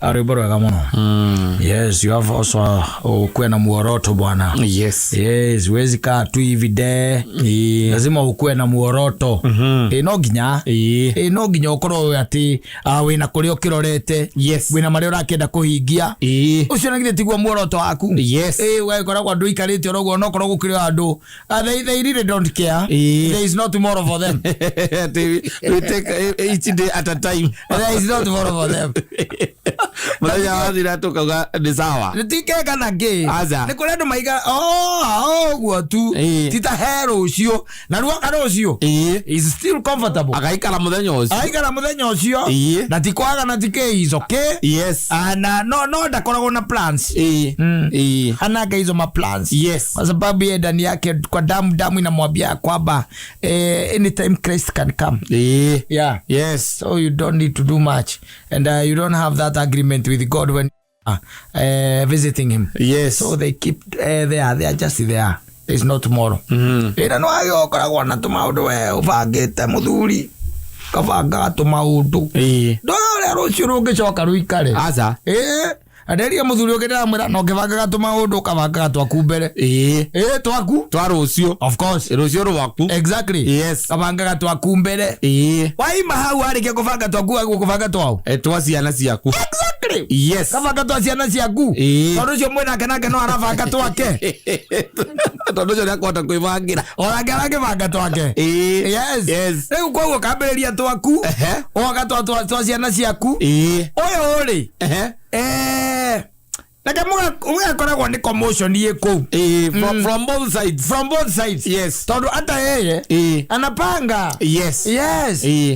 Rwĩmbo rwega mũno. Yes, you have also ukuwe na muoroto bwana. Yes, huwezi kaa tu hivi de. Lazima ukuwe na muoroto. Ĩ no nginya. Ĩ no nginya ũkorwo atĩ wĩna kũrĩa ũkĩrorete. Wĩna marĩa ũrakĩenda kũhingia. Ũcio na githĩ tiguo muoroto waku? Ĩ ũgagĩkoragwo andũ ikarĩte oro ũguo onokorwo gũkĩrĩ o andũ. They really don't care. There is no tomorrow for them. Atĩ we take each day at a time. There is no tomorrow for them. Mũthenya wathira tũkauga nĩ sawa. Tikeka na ngĩ. Aca. Nĩ kũrĩ andũ maiga oh ũguo tu. Ti ta he rũciũ. Na rĩu oka rũciũ. Is still comfortable. Agaikara mũthenya ũcio. Aikara mũthenya ũcio. Na ti kwaga na ti kĩ is okay. Ah, na no ndakoragwo na plans. Hanaga hizo ma plans. Kwa sababu yeye ndani yake kwa damu damu inamwambia kwamba anytime Christ can come. Yeah. So you don't need to do much, and you don't have that agreement with God when visiting him. So they keep there, they are just there. There's no tomorrow. Ĩna no wage ũkoragwo na tũmaũndũ we ũbangĩte mũthuri kabangaga tũmaũndũ. Ndoga ũrĩa rũciũ rũngĩcoka rũikare. Aca. Ĩĩ, nderia mũthuri ũngĩ ndĩramwĩra no ngĩbangaga tũmaũndũ ũkabangaga twaku mbere. Ĩĩ, twaku. Twa rũciũ. Of course. Rũciũ rwaku. Exactly. Kabangaga twaku mbere. Waima hau warĩkia kũbanga twaku waguo kũbanga twao. Twa ciana ciaku. Exactly. Kabanga twa ciana ciaku. Tondũ ũcio mwĩnake nake no arabanga twake. Tondũ ũcio nĩakũhota kwĩbangĩra. Onake arakĩbanga twake. Yes. Rĩu koguo kambĩrĩria twaku. Ũgoka twa ciana ciaku. Ũyũ rĩ. Reke mũgakoragwo nĩ commotion ĩ kũu. From both sides. From both sides. Tondũ hata yeye anapanga. Yes.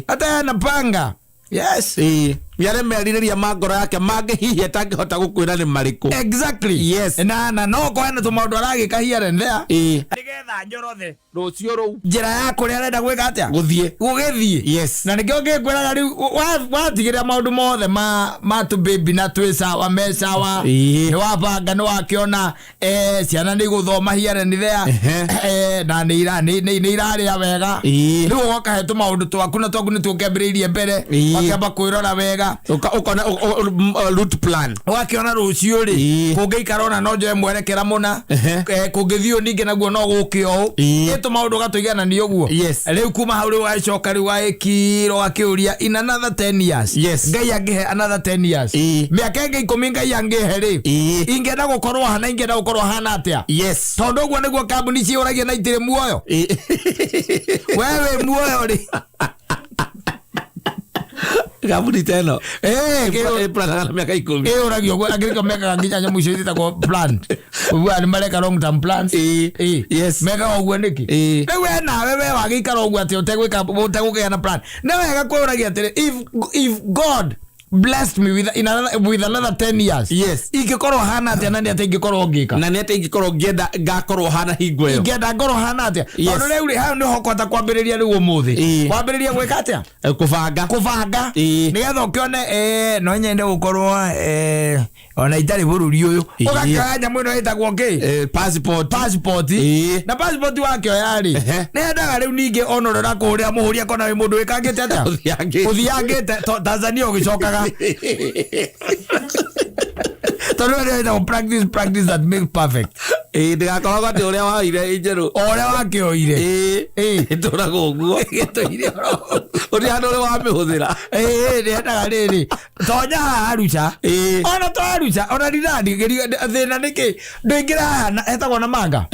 Hata yeye anapanga. Yes. Yarĩa merirĩria ma ngoro yake mangĩ hihi atangĩhota gũkwĩra nĩ marĩkũ. Exactly. Na no korwo hena tũmaũndũ aragĩka here and there. Nĩgetha njorothe Rũciũ rũu. Njĩra ya kũrĩa arenda gwĩka atĩa? Gũthiĩ. Gũgĩthiĩ. Na nĩkĩo ngĩkwĩraga rĩu watigĩrĩra maũndũ mothe ma tũbaby na twĩ sawa me sawa. Nĩ wabanga nĩ wakĩona ciana nĩ igũthoma here and there. Na nĩ irarĩa wega. Rĩu ũgoka he tũmaũndũ twaku na twaku nĩ tũkĩambĩrĩirie mbere. Ũgakĩamba kwĩrora wega. Ũkona route plan. Ũgakĩona rũciũ rĩ, kũngĩikara ona no njoe mwerekera mũna. Kũngĩthiĩ ũũ ningĩ naguo no gũke ũũ. Ĩ tũmaũndũ ũgatũiganania ũguo. Rĩu kuma hau rĩu ũgagĩcoka rĩu ũgagĩkira ũgakĩũria in another 10 years. Ngai angĩhe another 10 years. Mĩaka ĩngĩ 10 Ngai angĩhe rĩ. Ingĩenda gũkorwo hana, ingĩenda gũkorwo hana atĩa? Tondũ ũguo nĩguo kambuni ciũragia na itirĩ muoyo. We wĩ muoyo rĩ. Kambuni ta ĩno. Ĩplanaga na mĩaka 10. Ĩũragio ũguo angĩrĩkio mekaga nginya nyamũ icio ciĩtagwo plan. Ũguo nĩ mareka long term plans. Mekaga ũguo nĩkĩ? Rĩu we nawe we wagĩikara ũguo atĩ ũtegwĩka ũtegũkĩgĩa na plan. Nĩ wega kwĩũragia atĩrĩ, if God blessed me with another 10 years. Ingĩkorwo hana atĩa na nĩ atĩa ingĩkorwo ngĩka? Na nĩ atĩa ingĩkorwo ngĩenda ngakorwo hana hingo ĩyo? Ingĩenda ngorwo hana atĩa? Tondũ rĩu rĩ, hau nĩho ũkũhota kwambĩrĩria rĩu ũmũthĩ. Kwambĩrĩria gwĩka atĩa? Kũbanga. Kũbanga. Nĩgetha ũkĩone, no nyende gũkorwo, ona itarĩ bũrũri ũyũ. Ũgakĩoya nyamũ ĩno ĩtagwo kĩ? Passport. Passport. Na passport wakĩoya rĩ, nĩ endaga rĩu ningĩ ona ũrĩa ũrakũhũrĩra mũhũri akona wĩ mũndũ wĩkangĩte atĩa? Ũthiangĩte. Ũthiangĩte. Tanzania ũgĩcokaga. Tondũ ĩyo ĩtagwo practice, practice that makes perfect. Ndĩgakoragwo atĩ ũrĩa waoire njerũ. O ũrĩa wakĩoire. Ĩtũraga ũguo. Ĩtũire oro. Ũrĩa handũ ũrĩa wamĩhũthĩra. Nĩendaga rĩrĩ. Tonya haha Arusha. Ona to Arusha, ona Rirandi, thĩna nĩkĩ? Ndũingĩra haha na, hetagwo na manga.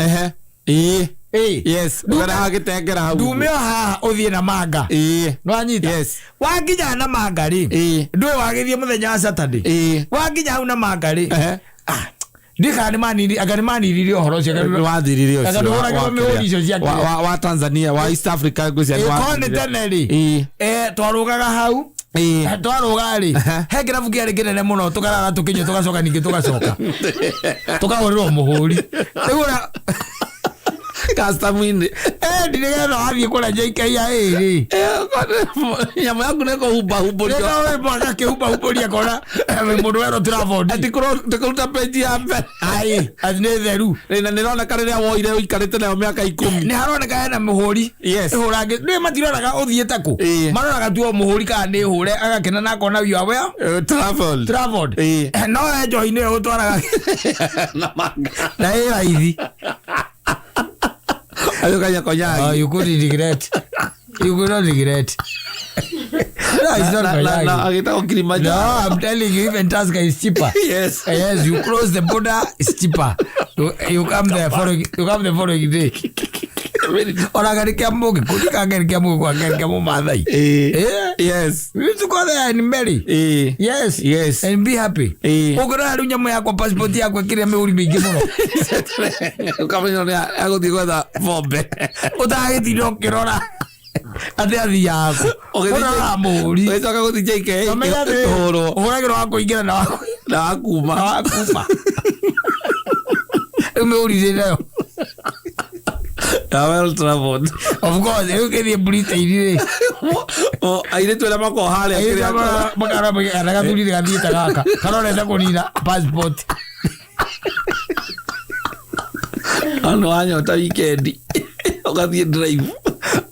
Ũgera hagĩtengera hau. Ndume o haha ũthiĩ na manga. Nĩwanyita? Wakinya na manga rĩ. Ndũĩ wagĩthiĩ mũthenya wa Saturday. Wakinya hau na manga rĩ. Ndiũĩ kana anga nĩ maniririe ũhoro ũcio, Nĩ wathirire ũcio. anga ndũhũragĩrwo mĩhũri icio cia kĩrĩa. Wa Tanzania, wa East Africa ngwĩciria nĩ Korwo nĩ wathirire. tene rĩ. Twarũgaga hau. Twarũga rĩ. He kĩrabu kĩarĩ kĩnene mũno, tũkarara tũkĩnyua, tũgacoka ningĩ tũgacoka. Tũkahũrĩrwo mũhũri. Rĩu ũrĩa Custom-inĩ. Ĩndi nĩgetha wathiĩ kũrĩa JKIA rĩ, Nyamũ yaku nĩ kũhumbahumbũrio. Akĩhumbahumbũria kona mũndũ werwo traveled. Ati kũruta peji ya mbere. Ai, ati nĩ theru. Na nĩroneka rĩrĩa woire ũikarĩte nayo mĩaka 10. Nĩ haroneka hena mũhũri. Yes. Ĩhũrangĩ nĩ matiroraga ũthiĩte kũ. Ĩĩ. Maroraga tu o mũhũri kana nĩ hũre, agakena na akona you are well Traveled. traveled. Ĩĩ. No we njohi nĩyo ũtwaraga. Na manga. Na ĩ raithi. Ayo kanya konyagi. Oh, you couldn't regret. You could not regret. No, it's not Na- na- na konyagi. agĩtagwo Kilimanjaro. No, I'm telling you, even Tusker is cheaper. Yes. Yes, you cross the border, it's cheaper. You come there following, you come the following day. Ona gari kia mugi, kuni gari kia mugi kwa gari kia mumathai. Ĩĩ. Yeah. Yes. We used to go there and marry. Ĩĩ. Yes. Yes. And be happy. Ĩĩ. Ũngĩrora rĩu nyamũ yakwa, passport yakwa ĩkĩrĩa mĩhũri mĩingĩ mũno. Ũkamenya nĩ agũthiĩ gwetha bombe. Ũtagĩtinda ũkĩrora atĩ athiaga kũ. Ũroraga mũhũri. Ũgĩcoka gũthiĩ JKIA Ũmenya atĩ kũhũrwo ũhũragĩrwo wa kũingĩra na wa na wakuma. Na wa kuma. Rĩu mĩhũri ndĩ nayo. Na well traveled. Of course, rĩu ngĩthiĩ Britain rĩ. Airĩtu arĩa makoragwo harĩa kĩrĩa- Makara gathuri gathiĩte gaka karorete kũnina passport. Ano wanyota weekend ũgathiĩ drive.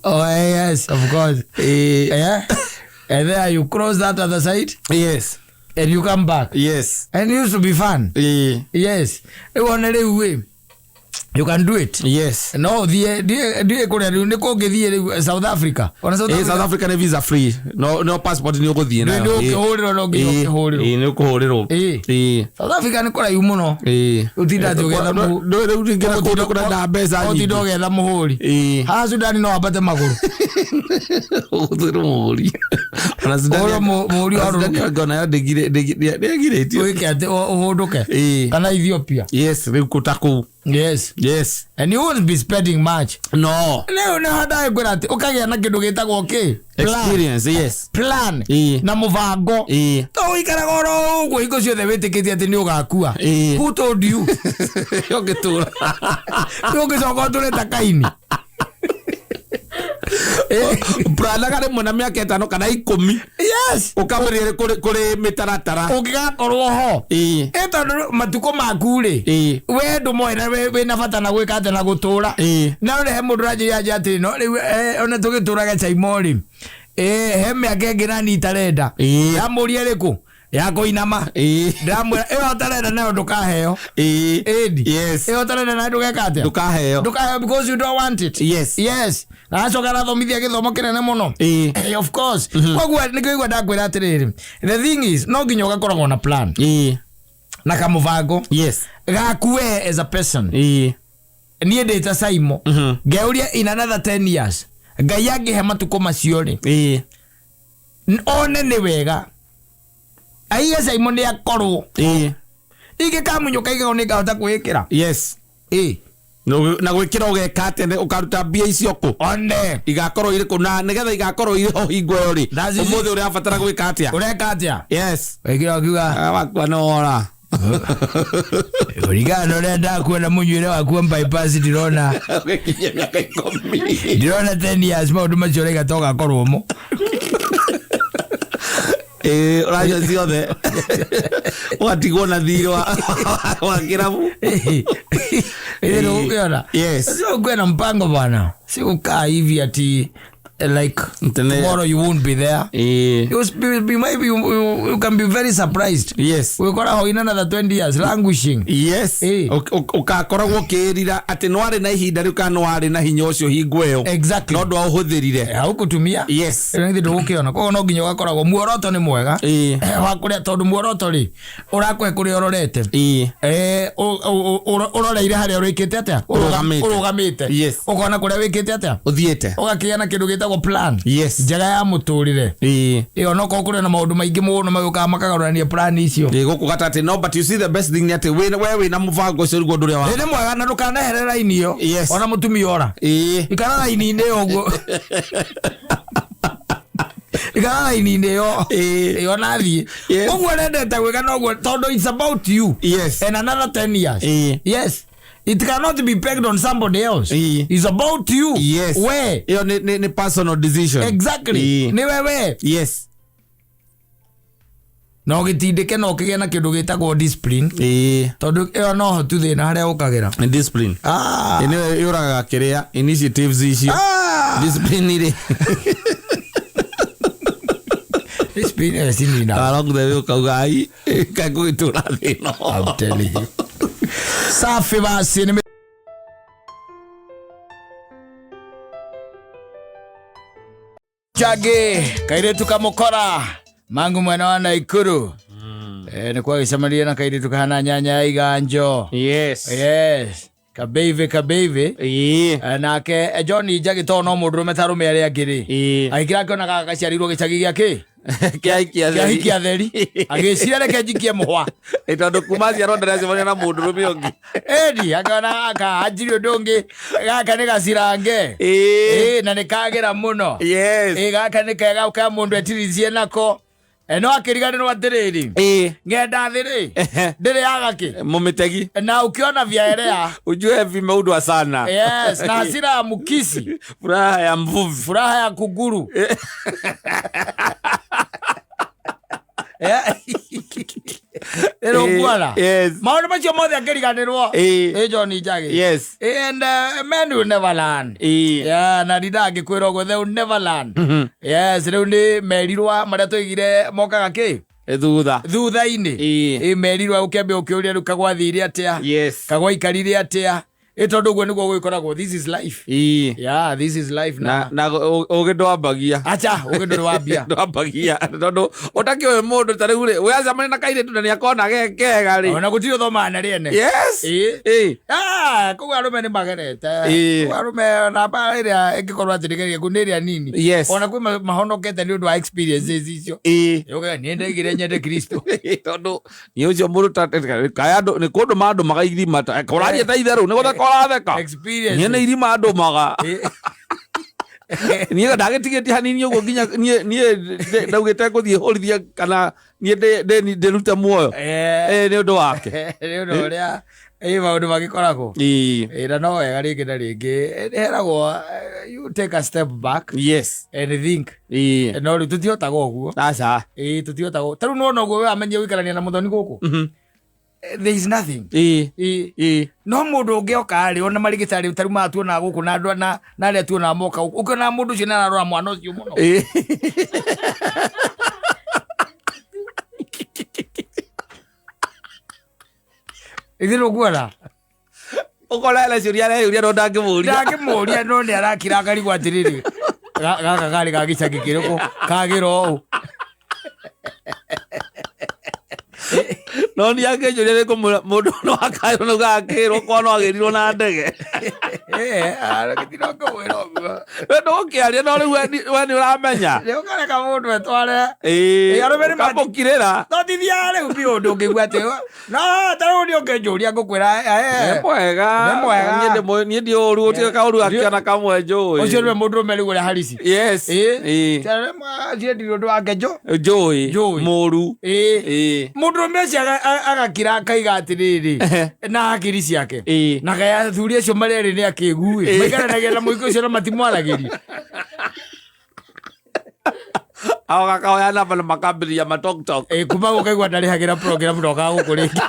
Oh yes, of course. Ĩĩ. Yeah. And there you cross that other side Yes. and you come back. Yes. And it used to be fun. Ĩĩ. Yes. Rĩu one rĩu ĩ, you can do it. Yes. No thiĩ ndiĩ kũrĩa rĩu nĩ kũngĩthiĩ rĩu South Africa. Ona South Ĩĩ, South Africa. Africa nĩ visa free. No passport nĩ ũgũthiĩ nayo. Nĩ ũkĩhũrĩrwo, no nginya ũkĩhũrĩrwo. Ĩĩ, nĩ ũkũhũrĩrwo. Ĩĩ. Ĩĩ. South Africa nĩ kũraihu mũno. Ĩĩ. Ũtinda atĩ ũgĩetha mũhu- Ndũĩ rĩu rĩngĩ na kũndũ kũrenda mbeca Ũtinda nyingĩ. ũgĩetha mũhũri. Ĩĩ. Haha Sudan no wambate magũrũ. Ũgũthĩrwo mũhũri. Ona Sudan- Ũhũrwo mũhũri ona wa Sudan rũrũ. onayo ndĩgirĩtio. Wĩke atĩ ũhũndũke. Ĩĩ. Kana Ethiopia. Yes, rĩu kũta kũu. Yes. Yes. And you won't be spending much. No. Rĩu nĩ handaĩ kwĩra atĩ ũkagĩa na kĩndũ gĩtagwo kĩ? Plan. Experience, yes. Plan. Ĩĩ. Na mũbango. Ĩĩ. To ũikaraga oro ũguo hingo ciothe wĩtĩkĩtie atĩ nĩ ũgakua. Ĩĩ. Who told you? Ũngĩtũra. Nĩ ũngĩcoka ũtũre ta Kaini. Planaga rĩmwe na mĩaka 5 kana 10. Yes. Ũkambĩrĩria kũrĩ mĩtaratara. Ũngĩgakorwo ho. Ĩĩ. Ĩ tondũ matukũ maku rĩ, Ĩĩ. we ndũmoĩ na wĩna bata na gwĩka atĩ na gũtũra. Ĩĩ. Na rĩ he mũndũ ũranjĩra anja atĩrĩ, no rĩu ona tũgĩtũraga Chaimo rĩ, he mĩaka ĩngĩ nani itarenda. Ĩĩ. Ndamũria ĩrĩkũ? Ya kũinama. Ĩĩ. Ndamwĩra ĩyo ũtarenda nayo ndũkaheo. Ĩĩ. Ĩndi. Yes. Ĩyo ũtarenda nayo ndũgeka atĩa? Ndũkaheo. Ndũkaheo because you don't want it. Yes. Yes. Na acoka arathomithia gĩthomo kĩnene mũno. Ĩĩ. Of course. Koguo nĩkĩo igua ndakwĩra atĩrĩrĩ, the thing is no nginya ũgakoragwo na plan Ĩĩ. na kamũbango Yes. gaku we as a person. Ĩĩ. Niĩ ndĩ ta Saimo, ngeuria in another 10 years, Ngai angĩhe matukũ macio rĩ, Ĩĩ. one nĩ wega aige Saimo nĩ akorwo Ĩĩ. ingĩkamunyũka igego nĩ ngahota kwĩĩkĩra. Yes. Ĩĩ. Na gwĩkĩra ũgeka atĩa? Ũkaruta mbia icio kũ? One. Igakorwo irĩ kũ? Na nĩgetha igakorwo irĩ ho hingo ĩyo rĩ, That's it. ũmũthĩ ũrabatara gwĩka atĩa? Ũreka atĩa? Yes. Wĩkĩra ũkiuga Ah, wakua nĩ wora. Kũringana na ũrĩa ndakuona mũnywĩre waku wa bypass, ndĩrona Ũgĩkinyia mĩaka 10. ndĩrona 10 years maũndũ macio ũraiga to gakorwo mo. Ĩĩ, ũranyua ciothe ũgatigwo na thirĩ wa kĩrabu. Ĩĩ, ũkĩona. Yes. Sio ukuwe na mpango bwana, si kukaa hivi ati like tomorrow you won't be there. Ĩĩ. You be, maybe you can be very surprised. Yes. Wikora ho in another 20 years languishing. Yes. Ĩĩ. Ũgakoragwo ũkĩĩrira atĩ nĩwarĩ na ihinda rĩu kana nĩwarĩ na hinya ũcio hingo ĩyo. Exactly. No ndwaũhũthĩrire. Haukutumia. Yes. Rĩu ndũgũkĩona. Koguo no nginya ũgakoragwo muoroto nĩ mwega. Ĩĩ. Wa kũrĩa, tondũ muoroto rĩ ũrakũhe kũrĩa ũrorete. Ĩĩ. Ũroreire harĩa ũrĩkĩte atĩa? Ũrũgamĩte. Ũrũgamĩte. Yes. Ũkona kũrĩa wĩkĩte atĩa? Ũthiĩte. Ũgakĩgĩa na kĩndũ gĩtagwo plan Yes. njega ya mũtũrĩre. Ĩĩ. Ĩyo no korwo kũrĩ na maũndũ maingĩ mũno magĩũkaga makagarũrania plan icio. Ĩĩ, gũkũ gatagatĩ no, but you see, the best thing nĩ atĩ we wĩna mũbango ũcio nĩguo ũndũ ũrĩa wa Ĩ, nĩ mwega na ndũkaneherere raini ĩyo. Yes. Ona mũtumia ora. Ĩĩ. Ikara raini-inĩ ĩyo ũguo, ikara raini-inĩ ĩyo. Ĩĩ. Ĩyo nathiĩ Yes. ũguo ũrendete gwĩka noguo, tondũ it's about you Yes. and another 10 years. Ĩĩ. Yes. It cannot be pegged on somebody else. It's about you. Yes. We. Ĩyo nĩ personal decision. Exactly. Nĩ wewe. Na ũgĩtindĩke na ũkĩgĩe na kĩndũ gĩtagwo discipline, tondũ ĩyo noho tu thĩna harĩa ũkagĩra. Nĩ discipline. Ah. Ĩ nĩyo yũragaga kĩrĩa initiatives icio. Discipline rĩ. Discipline ĩyo cinina. Along the way ũkauga ai kaĩ gũgĩtũra thĩ ĩno. I'm telling you. Safi basi nime Chage kairetu kamukora mangu mwena wa Naikuru. Nĩ kwagĩcemania na kairitu kahana nyanya ya iganjo. Yes, kabeive kabeive. Nake John Njagi to no mũndũrũme ta arũme arĩa angĩ rĩ, agĩkĩra akĩona gaka gaciarirwo gĩcagi gĩa kĩ. Kĩahikia. Kĩahikia theri, agĩciria reke njikie mũhwa. Ĩ tondũ kuma ciarwo ndaracemania na mũndũrũme ũngĩ. Ĩni akĩona gaka anjirie ũndũ ũngĩ, gaka nĩ gacirange. Ĩ na nĩ kagĩra mũno. Ĩ gaka nĩ kega ka mũndũ etiricie nako. No akĩriganĩrwo atĩrĩrĩ, ng'enda thĩ rĩ, ndĩrĩ yaga kĩ. Mũmĩtegi. Na ukiona vyaelea Ujue vimeudwa sana. Yes, na hasira ya mkisi, furaha ya mvuvi, furaha ya kuguru. Ĩrũguana. Maũndũ macio mothe akĩriganĩrwo. Ĩ John Njagi. And men will never learn. Yeah, na ndindaga ngĩkwĩra ũguo, they will never learn. Yes, rĩu nĩ merirwa marĩa tũigire mokaga kĩ? Thutha. Thutha-inĩ. Ĩ merirwa ũkĩambia ũkĩũria rĩu kagwathire atĩa? Kagwaikarire atĩa? Ĩ tondũ ũguo nĩguo gwĩkoragwo, this is life. Yeah, this is life. Na na ũgĩ ndwambagia. Acha, ũgĩ ndũrĩ wambia. Ndwambagia tondũ ũtakĩũĩ mũndũ ta rĩu rĩ wĩacemania na kairĩtu na nĩakona ge kega rĩ. Ona gũtirĩ ũthomaga na rĩene. Ah, koguo arũme nĩ magerete. Koguo arũme namba ĩrĩa ĩngĩkorwo atĩ nĩgeria nĩ ĩrĩa nini. Ona kwĩ mahonokete nĩ ũndũ wa experiences icio. Ũkauga, niĩ ndaigire nyende Kristo. Tondũ nĩ ũcio mũndũ ta kaya andũ nĩ kũndũ mandũmaga irima ta kũraria ta itherũ nĩ gũtheka ũratheka. Experiences. Niĩ nĩ irima ndũmaga. Niĩ ndagĩtigĩtie hanini ũguo nginya niĩ ndaugĩte ngũthiĩ hũrithie kana niĩ ndĩrute muoyo. Nĩ ũndũ wake. Nĩ ũndũ ũrĩa ĩ maũndũ magĩkoragwo. Na no wega rĩngĩ na rĩngĩ nĩheragwo you take a step back and think. No rĩu tũtihotaga ũguo. Aca. Ĩ tũtihotaga. Ta rĩu nĩwona ũguo we wamenyie gũikarania na mũthoni gũkũ. There is nothing. Ĩ. No mũndũ ũngĩ oka rĩ, ona marigĩtarĩ ta rĩu maya tuonaga gũkũ na andũ na arĩa tuonaga moka gũkũ, ũkĩona mũndũ ũcio nĩararora mwana ũcio mũno. Ithuĩ nĩũkuona? Ũkona ena ciũria areyũria no ndangĩmũria. Ndangĩmũria no nĩ arakira akarigwo atĩrĩrĩ, gaka karĩ ga gĩcagi kĩrĩkũ kagĩra ũũ. No nĩ angĩnjũria nĩ kũmwĩra mũndũ no akaĩrwo nĩ akĩrwo kwa no agĩrirwo na ndege. Gĩtirĩ ũkũmwĩra ũguo. We ndũgũkĩaria no rĩu we nĩ ũramenya. Nĩ ũkareka mũndũ etware. Arũme nĩ Ũkamũkirĩra. No tithiaga rĩu biũ ũndũ ũngĩigua atĩ, no, ta rĩu nĩ ũkĩnjũria ngũkwĩra, Nĩ mwega. Nĩ mwega. Niĩ ndi ũru, gũtirĩ kaũru akĩona kamwe njũĩ. Ũcio nĩwe mũndũrũme rĩu ũrĩa harici. Ciendirwo ũndũ wake njũ. Njũĩ. Njũĩ. Mũru. Mũndũrũme ũcio agakira akaiga atĩrĩrĩ, na hakiri ciake. Na kaya athuri acio marĩa erĩ nĩ akĩgu ĩ. Maikaranagia na mũhiki ũcio na matimwaragĩria. Ao gakaoya namba na makambĩrĩria ma talk talk. Kuma gũkaigua ndarĩhagĩra program ndokaga gũkũ rĩngĩ.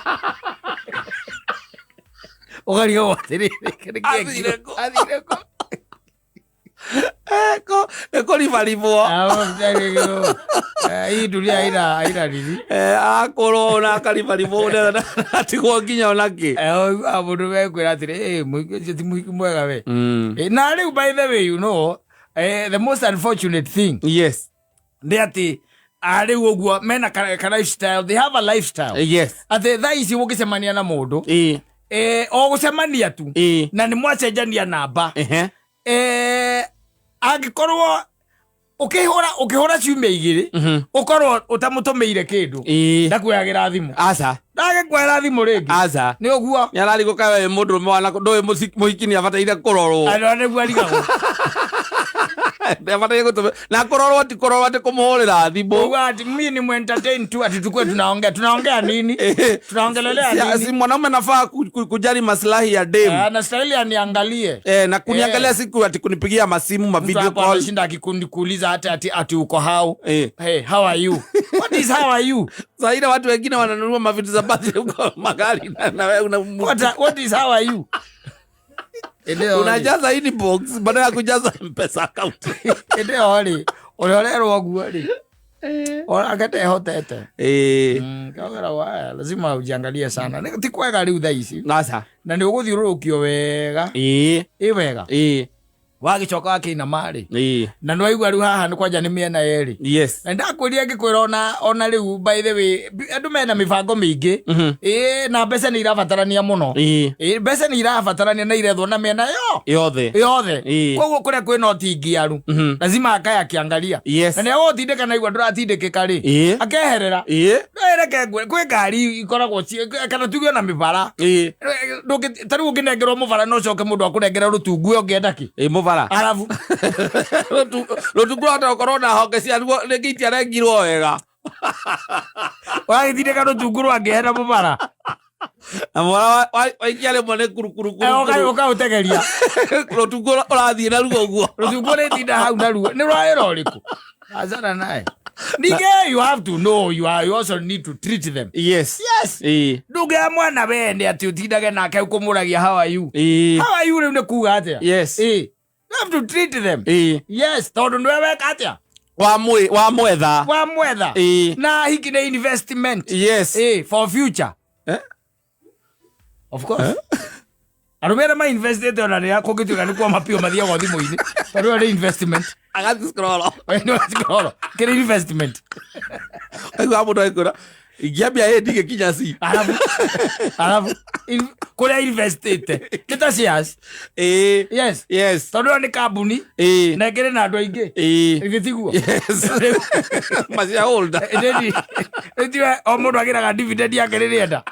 Ũkarigagwo atĩrĩrĩ, nĩ kĩĩ Athire kũ? Athire kũ? Nĩ kũribaribwo. Hii dunia haina nini. Akũrwo na akaribaribwo na atigwo nginya ona kĩ. Mũndũ mekwĩra atĩrĩ, mũhiki ũcio ti mũhiki mwega we. Na rĩu by the way, you know, the most unfortunate thing nĩ atĩ rĩu ũguo mena ka lifestyle, they have a lifestyle. Atĩ thaa ici ũngĩcemania na mũndũ, o gũcemania tu, na nĩ mwacenjania namba. Angĩkorwo ũkĩhũra ciumia igĩrĩ, ũkorwo ũtamũtũmĩire kĩndũ, ndakuoyagĩra thimũ. Aca. Ndagĩkuoera thimũ rĩngĩ. Aca. Nĩ ũguo. Nĩ ararigwo kaĩ we mũndũrũme wa ndũĩ mũhiki nĩ abataire kũrorwo. Andũ nĩguo arigagwo. Ndabataire gũtũmĩra na kũrorwo, ti kũrorwo atĩ kũmũhũrĩra thimũ. Uga ati mimi ni muentertain tu, ati tukue tunaongea. Tunaongea nini? Tunaongelelea Si nini? Mwanaume nafaa kujali maslahi ya dem. Eh, anastahili aniangalie. Eh, na kuniangalia siku ati kunipigia masimu, ma Mtu video hapo call. anashinda akikundi kuuliza hata ati uko how. Eh. Hey, how are you? What is how are you? Saa ile watu wengine wananunua mavitu za birthday huko, magari, na wewe What is how are you? Ĩndĩ unajaza inbox badala ya kujaza Mpesa account. Ĩndĩ ĩyo rĩ, ũrĩa ũrerwo ũguo rĩ, onake ndehotete. Kaugera wa lazima ujiangalie sana. Ti kwega rĩu thaa ici. Nasa. Na nĩ ũgũthiũrũrũkio wega. Ĩ wega. Wagĩcoka wakĩinama rĩ, na nĩ waigua rĩu haha nĩ kwanja nĩ mĩena yerĩ. Na ndakwĩrire ngĩkwĩra ona rĩu, by the way, andũ mena mĩbango mĩingĩ. Ĩĩ, na mbeca nĩ irabatarania mũno. Ĩĩ, mbeca nĩ irabatarania na irethwo na mĩena yo Yothe. yothe. Koguo kũrĩa kwĩna ũtingiaru, lazima akae akĩangalia. Na nĩ agũtindĩka na igua ndũratindĩkĩka rĩ, akeherera. Reke ngwĩre, kwĩ ngari ikoragwo kana tuge ona mĩbara. Ta rĩu ũngĩnengerwo mũbara no ũcoke mũndũ akũnengere rũtungu, we ũngĩenda kĩ? Ĩĩ, mũbara. Arabu Rũtungu rwahota gũkorwo na honge ciaruo rĩngĩ itiarengirwo wega. Ũragĩtindĩka rũtungu rwangĩhera mũbara. Na mwara waikia rĩmwe nĩ kurukuru. Ũkaũtegeria. Rũtungu ũrathiĩ naruo ũguo. Rũtungu rĩtinda hau naruo nĩ rwa wĩra ũrĩkũ? Achana naye. Ningĩ you have to know you also need to treat them. Yes. Ndũngĩoya mwana wene atĩ ũtindage nake ũkũmũragia "How are you?" "How are you" rĩu nĩ kuga atĩa? Ĩĩ. You have to treat them. Yes, tondũ nĩwe weka atĩa? Wamwetha. Wamwetha. Na hiki nĩ investment. Ĩĩ, for future. Eh? Of course. Arũme arĩa mainvestĩte ona rĩrĩa kũngĩtuĩka nĩ kuoma biũ, mathiaga o thimũ-inĩ tondũ ĩyo nĩ investment. Agathi scroll. Nĩ scroll. Kĩrĩ investment. Aigua mũndũ agĩkwĩra ingĩambia A ndigĩkinya C. Arabu kũrĩa investĩte nĩ ta shares. Yes. Tondũ ĩyo nĩ kambuni na ĩkĩrĩ na andũ aingĩ. Githĩ tiguo? Yes. Ma shareholder. Rĩu o mũndũ agĩraga dividend yake rĩrĩa enda.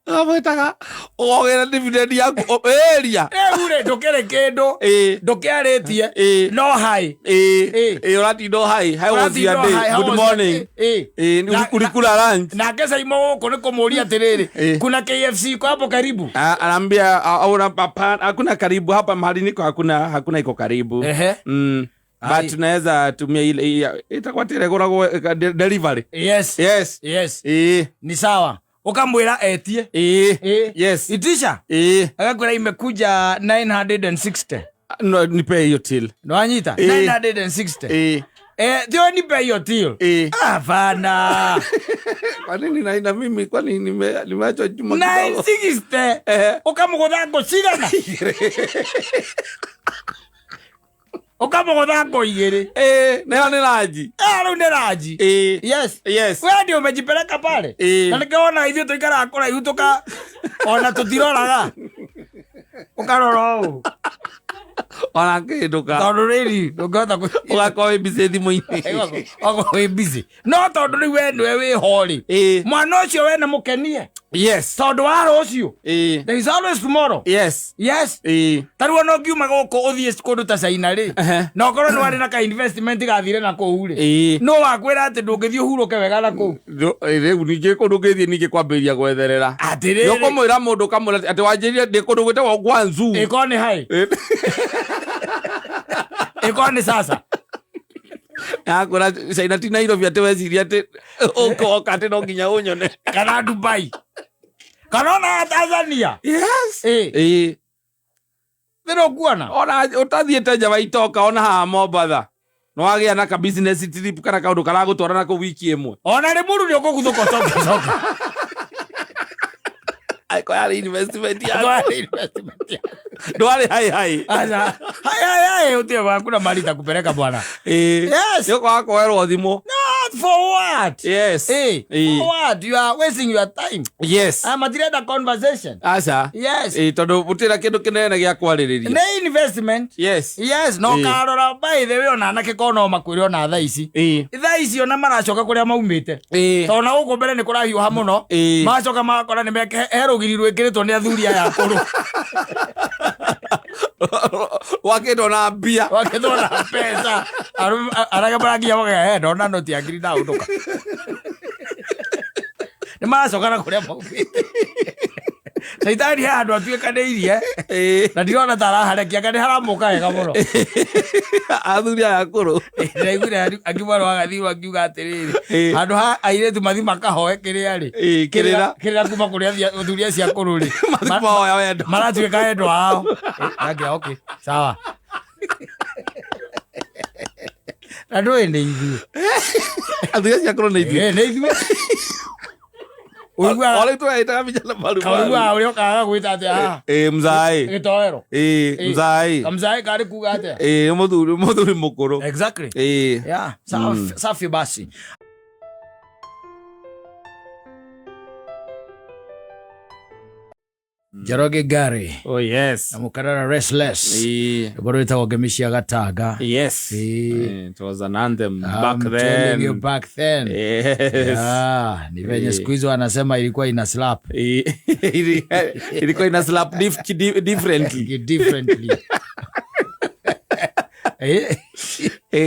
Amwĩtaga ũgogera dividend yaku ĩria. Rĩu rĩ, ndũkĩrĩ kĩndũ, ndũkĩarĩtie, no hi. Ĩĩ, ũratinda o hi, "How was your day?" "Good morning." Ĩĩ, "Ulikula lunch?" Nake Saimo gũkũ nĩ kũmũria atĩrĩrĩ, kuna KFC iko hapo karibu? Ah, anaambia, ah, hapana, hakuna karibu hapa mahali niko, hakuna iko karibu. Ai. But tunaweza tumia ile itakuwa tiregoragwo delivery. Yes. Yes. Yes. Ĩĩ. Ni sawa, ũkamwĩra etie. Ĩĩ. Ĩĩ. Yes. Itisha. Ĩĩ. Agakwĩra imekuja 960. No, nipe hiyo till. Nĩwanyita? Ĩĩ. 960. Ĩĩ. Eh, tio nipe hiyo till. Ĩĩ. Hapana. Kwa nini naina mimi, kwani nimeachwa juma kidogo? 960. Ũkamũgũtha ngũ cigana? Ũkamũgũtha ngũ igĩrĩ. Ĩĩ, nayo nĩ ranji. Ah, rĩu nĩ ranji. Ĩĩ. Yes. Yes. We ndio umejipeleka pale. Ĩĩ. Na nĩkĩo ithuĩ tũikaraga kũraihu tũka ona tũtiroraga, ũkarora ũũ. Ona kĩndũ ka Tondũ rĩri ndũngĩhota ũgakorwo wĩ busy thimũ-inĩ. Okorwo wĩ busy, no tondũ rĩu we nĩwe wĩho rĩ, mwana ũcio we nĩ mũkenie tondũ wa rũciũ. There is always tomorrow. Yes. Ta rĩu ona ũngiuma gũkũ ũthiĩ kũndũ ta China rĩ, na ũkorwo nĩ warĩ na ka investment gathire na kũu rĩ, no wakwĩra atĩ ndũngĩthiĩ ũhurũke wega na kũu. Rĩu ningĩ kũndũ ngĩthiĩ ningĩ kwambĩrĩria gwetherera. Atĩrĩrĩ. Nĩũkũmwĩra mũndũ, ũkamwĩra atĩ wanjĩrire ndĩ kũndũ gwĩtagwo Guangzhou. Ĩkorwo nĩ hai, ĩkorwo nĩ sasa. Akwĩra China ti Nairobi atĩ weciria atĩ ũkoka atĩ no nginya ũnyone. Kana Dubai, kana ona Tanzania. Ĩĩ. Thĩna ũkuona. Ona ũtathiĩte nja wa itoka, ona haha Mombatha no wagĩa na ka business trip kana kaũndũ karagũtwara na kũu wiki ĩmwe. Ona Rĩmuru nĩ ũkũguthũka ũcoke coke. Angĩkorwo yarĩ investment yaku. Ndwarĩ investment yaku. Ndwarĩ hai hai. Aca. Hai hai hai, utie hakuna mali itakupeleka bwana. Yes. Nĩũkwaga kuoerwo thimũ. Not for what? Yes. For what? You are wasting your time. Ah, matirenda conversation. Aca. Yes. Ĩĩ, tondũ gũtirĩ kĩndũ kĩnene gĩa kwarĩrĩria. Nĩ investment. Yes, no karora, by the way, ona anake ko no makwĩre ona thaa ici. Thaa ici ona maracoka kũrĩa maumĩte. Tondũ na gũkũ mbere nĩ kũrahiũha mũno. Magacoka magakora nĩ he rũgiri rwĩkĩrĩtwo nĩ athuri aya akũrũ. Wakĩtwo na mbia. Wakĩtwo na mbeca. Arage marakinya magaya, "Eh, ndona noti ya ngiri ndaũndũka." Nĩ maracoka na kũrĩa maumĩte. Caitani he handũ atuĩkanĩirie na ndirona ta araharekia, anga nĩ haramũka wega mũno. Athuri aya akũrũ. Ndaiguire angĩ mwana wa Gathirũ akiuga atĩrĩrĩ, handũ ha airĩtu mathi makahoe kĩrĩa rĩ, Kĩrĩra. Kĩrĩra kuma kũrĩa athuri acio akũrũ rĩ, Mathi kũmahoya wendo. Maratuĩka endwa ao. Nake, okay, sawa. Na ndũĩ nĩ ithuĩ. Athuri acio akũrũ nĩ ithuĩ. Nĩ ithuĩ. Ũiguaga O rĩu tũreĩtaga vijana maru. Kaũiguaga ũrĩa ũkaga gwĩta atĩa haha? Ĩ, mzae. Gĩtoero. Ĩ, mzae. Kamzae karĩ kuga atĩa? Ĩ, mũthuri mũkũrũ. Exactly. Ĩ. Yeah, safi, safi basi. Njoroge Gary Oh yes. Na Mukarara Restless. Ĩ. Rwĩmbo rwĩtagwo Ngemi cia Gatanga. Yes. Ĩ. It was an anthem I'm back telling you, then. back then. Yes. Yeah, ni venye siku hizo wanasema ilikuwa ina slap. Ilikuwa ina slap differently. Differently.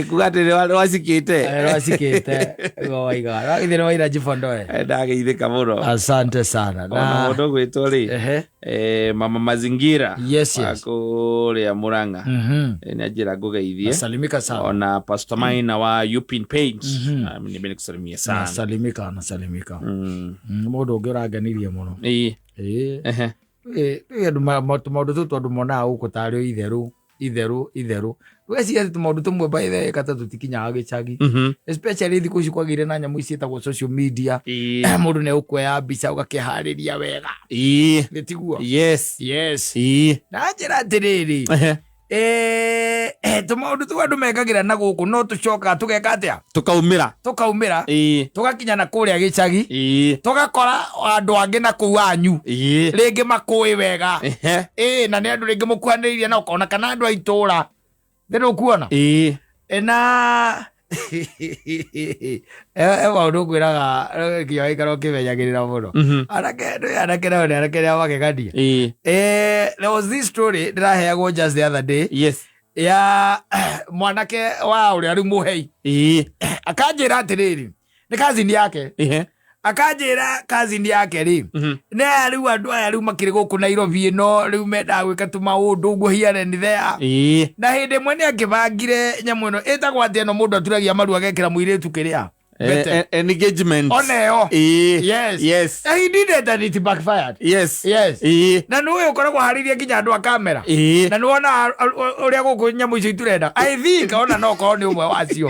Kuga atĩ nĩ wacikĩte. Rwacikĩte waiga githĩ nĩ waira jifondoe. Ndageithĩka mũno. Asante sana. Ona mũndũ gwĩtwo rĩ, mama mazingira wa kũrĩa Mũrang'a. Nĩ anjĩra ngũgeithie. Nasalimika sana. Ona Pastor Maina wa Upin Paints. Ah, nimekusalimia sana. Nasalimika, nasalimika. Mũndũ ũngĩ ũrangenirie mũno. Andũ tũmaũndũ tũtũ andũ monaga gũkũ tarĩ o itherũ, itherũ, itherũ. Weciria atĩ tũmaũndũ tũmwe by the way kata tũtikinyaga gĩcagi. Especially thikũ ici kwagĩire na nyamũ ici ciĩtagwo social media. Mũndũ nĩ egũkuoya mbica ũgakĩharĩria wega. Nĩ tiguo? Yes. Yes. Na njĩra atĩrĩrĩ, tũmaũndũ tũu andũ mekagĩra na gũkũ no tũcokaga tũgeka atĩa? Tũkaumĩra. Tũkaumĩra. Tũgakinya na kũrĩa gĩcagi. Tũgakora andũ angĩ na kũu anyu. Rĩngĩ makũĩ wega. Na nĩ andũ rĩngĩ mũkuhanĩrĩirie na ũkona kana andũ a itũũra. Nĩ ndũkuona? Na maũndũ ngwĩraga, nginya waikara ũkĩmenyagĩrĩra mũno. Anake, ndũĩ anake nao nĩ anake nĩ a magegania. There was this story ndĩraheagwo just the other day. Ya mwanake wa ũrĩa rĩu mũhei. Akanjĩra atĩrĩrĩ, nĩ cousin yake. Akanjĩra cousin yake rĩ, nĩ aya rĩu andũ aya rĩu makĩrĩ gũkũ Nairobi ĩno rĩu mendaga gwĩka tũmaũndũ ũguo here and there. Na hĩndĩ ĩmwe nĩ akĩbangire nyamũ ĩno ĩtagwo atĩ ĩno mũndũ aturagia maru agekĩra mũirĩtu kĩrĩa. Mbete. Engagement. Ona ĩyo. Yes. Yes. And he did it and it backfired. Yes. Yes. Na nĩ ũyũ ũkoragwo harĩirie nginya andũ a kamera. Na nĩ wona ũrĩa gũkũ nyamũ icio iturenda. I think ona no korwo nĩ ũmwe wacio.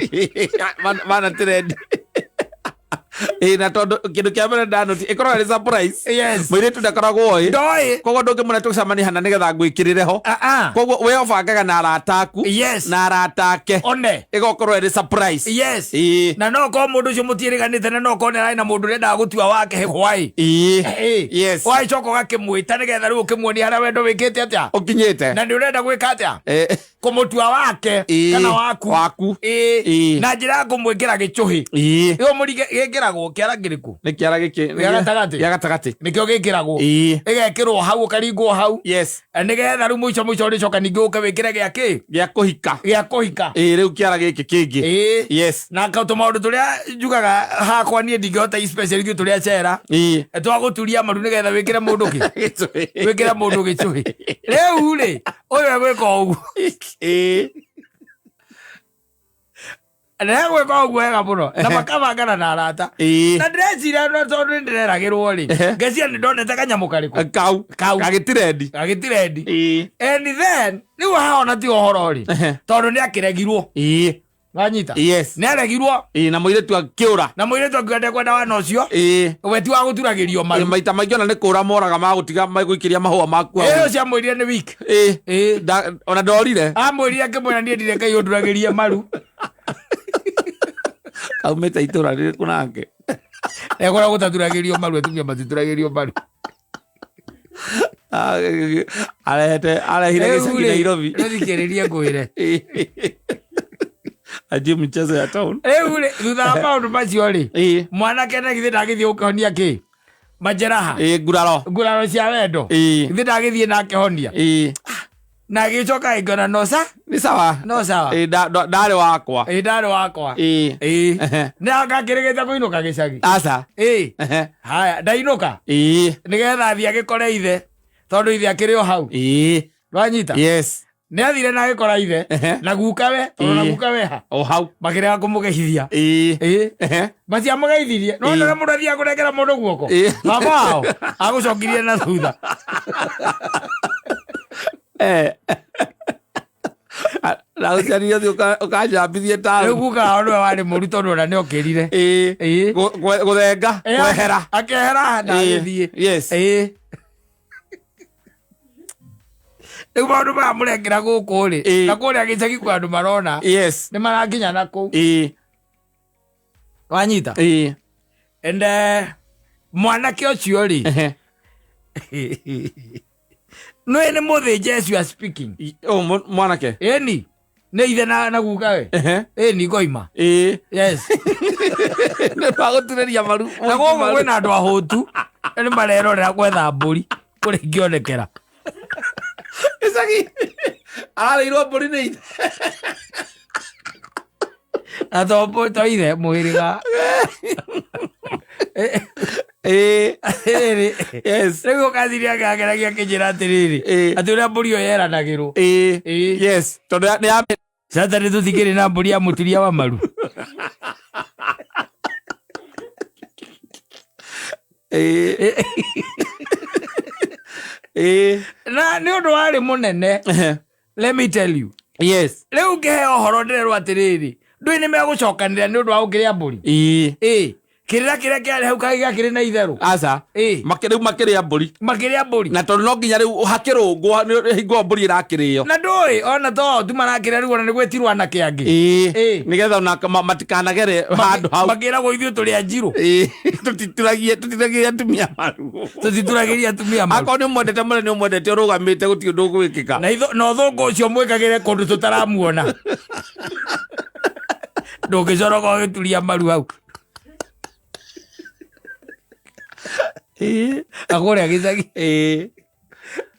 Mana trend. Na tondũ kĩndũ kĩa mbere ndanoti ĩkoragwo ĩrĩ surprise. Yes. Mũirĩtu ndakoragwo oĩ. Ndoĩ. Koguo ndũngĩmwĩra tũcemanie hana nĩgetha ngwĩkĩrĩre ho. Ah, ah. Koguo we ũbangaga na arata aku. Yes. Na arata ake. One. Ĩgokorwo ĩrĩ surprise. Yes. Na no korwo mũndũ ũcio mũtiĩrĩganĩte na no korwo nĩ ararĩ na mũndũ ũrendaga gũtua wake hwaĩ. Yes. Wagĩcoka ũgakĩmwĩta nĩgetha rĩu ũkĩmuonie harĩa wendo wĩkĩte atĩa. Ũkinyĩte. Na nĩ ũrenda gwĩka atĩa? Kũmũtua wake kana waku. Waku. Na njĩra ya kũmwĩkĩra gĩcũhĩ. Ĩyo mũrige gĩkĩragwo kĩara kĩrĩkũ? Nĩ kĩara gĩkĩ. Gĩa gatagatĩ? Gĩa gatagatĩ. Nĩkĩo gĩkĩragwo. Ĩgekĩrwo hau ũkaringwo hau. Yes. Na nĩgetha rĩu mũico mũico ũrĩcoka ningĩ ũke wĩkĩre gĩa kĩ? Gĩa kũhika. Gĩa kũhika. Rĩu kĩara gĩkĩ kĩngĩ. Yes. Na tũmaũndũ tũrĩa njugaga hakwa niĩ ndingĩhota especially ithuĩ tũrĩa cera. Twagũturia maru nĩgetha wĩkĩre mũndũ kĩ? Gĩcũhĩ. Wĩkĩre mũndũ gĩcũhĩ. Rĩu rĩ, ũyũ egwĩka ũguo. Na egwĩka ũguo wega mũno. Na makabangana na arata. Na ndĩreciria no tondũ nĩ ndĩreragĩrwo rĩ. Ngeciria nĩ ndonete kanyamũ karĩkũ? Kau. Kau. Gagĩtirendi. Gagĩtirendi. And then, rĩu haha ona ti ũhoro rĩ. Tondũ nĩ akĩregirwo. Wanyita? Yes. Nĩ aregirwo. Na mũirĩtu akĩũra. Na mũirĩtu akiuga ndekwenda wana ũcio. We ti wa gũturagĩrio maru. Maita maingĩ ona nĩ kũra moraga magũtiga magũikĩria mahũa maku hau. Ĩyo ciamwĩrire nĩ week. Ona ndorire. Amwĩrire akĩmwĩra niĩ ndirĩ Ngai ũnduragĩrie maru. Kaumĩte itũra rĩrĩkũ nake? Ekora gũtaturagĩrio maru, atumia matituragĩrio maru. Arehire Rĩu gĩcagi rĩ, Nairobi. rĩthikĩrĩrie ngwĩre. Ajie mchezo ya town. Rĩu rĩ, thutha wa maũndũ macio rĩ, mwanake na githĩ ndagĩthiĩ gũkĩhonia kĩ? Majeraha. Nguraro. Nguraro cia wendo. Githĩ ndagĩthiĩ na akĩhonia. Na agĩcoka agĩkĩona no sa Nĩ sawa. No sawa. Ĩ, ndarĩ wakwa. Ĩ, ndarĩ wakwa. Ĩ. Ĩ. Ehe. Nĩ angakĩrĩgĩte kũinũka gĩcagi. Aca. Ĩ. Ehe. Haya, ndainũka. Ĩ. Nĩgetha athiĩ agĩkore ithe, tondũ ithe akĩrĩ o hau. Ĩ. Wanyita? Yes. Nĩ athire na agĩkora ithe Ehe. na gukawe, tondũ na Ĩ. gukawe ha O hau. makĩrega kũmũgeithia. Ĩ. Ĩ. Ehe. Matiamũgeithirie. No Ĩ. nĩ mũndũ athiaga kũnengera mũndũ guoko. Ĩ. Baba wao agũcokirie na thutha. Eh. Na ũciarire ũthiĩ ũkanjambithie Rĩu taũni. guka wao nĩwe warĩ mũru, tondũ ona nĩ okĩrire. Ĩ. Ĩ. Gũthenga, kwehera. Akehera na Ĩ. agĩthiĩ. Yes. Ĩ. Rĩu maũndũ maya mũrekĩra gũkũ rĩ, Ĩ. na kũrĩa gĩcagi kwĩ andũ marona Yes. nĩ marakinya na kũu. Ĩ. Wanyita? Ĩ. And mwanake ũcio rĩ, Ehe. nĩ nĩ mũthĩnje as you are speaking. Oh, mwanake. Ĩni nĩ ithe na gukawe. Ehe. Ĩni ngoima. Ĩ. Yes. Nĩ twagũturĩria maru. Na gũkũ kwĩna andũ ahũtu nĩ marerorera gwetha mbũri kũrĩa ingĩonekera. Gĩcagi. Ararĩirwo mbũri nĩ ithe. Na to mbũri to ithe mũhĩrĩga. Ĩ. Atĩrĩrĩ, Yes. rĩu ũkathiri akĩageragia akĩnjĩra atĩrĩrĩ, Ĩ. atĩ ũrĩa mbũri ĩyo yeranagĩrwo. Ĩ. Ĩ. Yes. Tondũ nĩ ya Sasa nĩ tũtikĩrĩ na mbũri ya mũturia wa maru. Ĩ. Ĩ. Na nĩ ũndũ warĩ mũnene, Ehe. let me tell you. Yes. Rĩu ngĩheo ũhoro ndĩrerwo atĩrĩrĩ, ndũĩ nĩ megũcokanĩrĩra nĩ ũndũ wa gũkĩrĩa mbũri. Ĩ. Ĩ. Kĩrĩra kĩrĩa kĩarĩ hau kaĩ gĩakĩrĩ na itherũ. Aca. Ĩ. Rĩu makĩrĩa mbũri. Makĩrĩa mbũri. Na tondũ no nginya rĩu hakĩrũngwo nĩ hingo mbũri ĩrakĩrĩo. Na ndũĩ ona to tu marakĩrĩa rĩu ona nĩ gwĩtirwo anake angĩ. Ĩ. Ĩ. Nĩgetha ona matikanagere handũ hau. Makĩragwo ithuĩ tũrĩ anjirũ. Ĩ. Tũtituragie atumia maru. Tũtituragĩria atumia maru. Akorwo nĩ ũmwendete mũno nĩ ũmwendete ũrũgamĩte gũtirĩ ũndũ ũgwĩkĩka. Na ũthũngũ ũcio mwĩkagĩre kũndũ tũtaramuona. Ndũngĩcoroka ũgĩturia maru hau. Ĩ. Akũrĩa gĩcagi. Ĩ.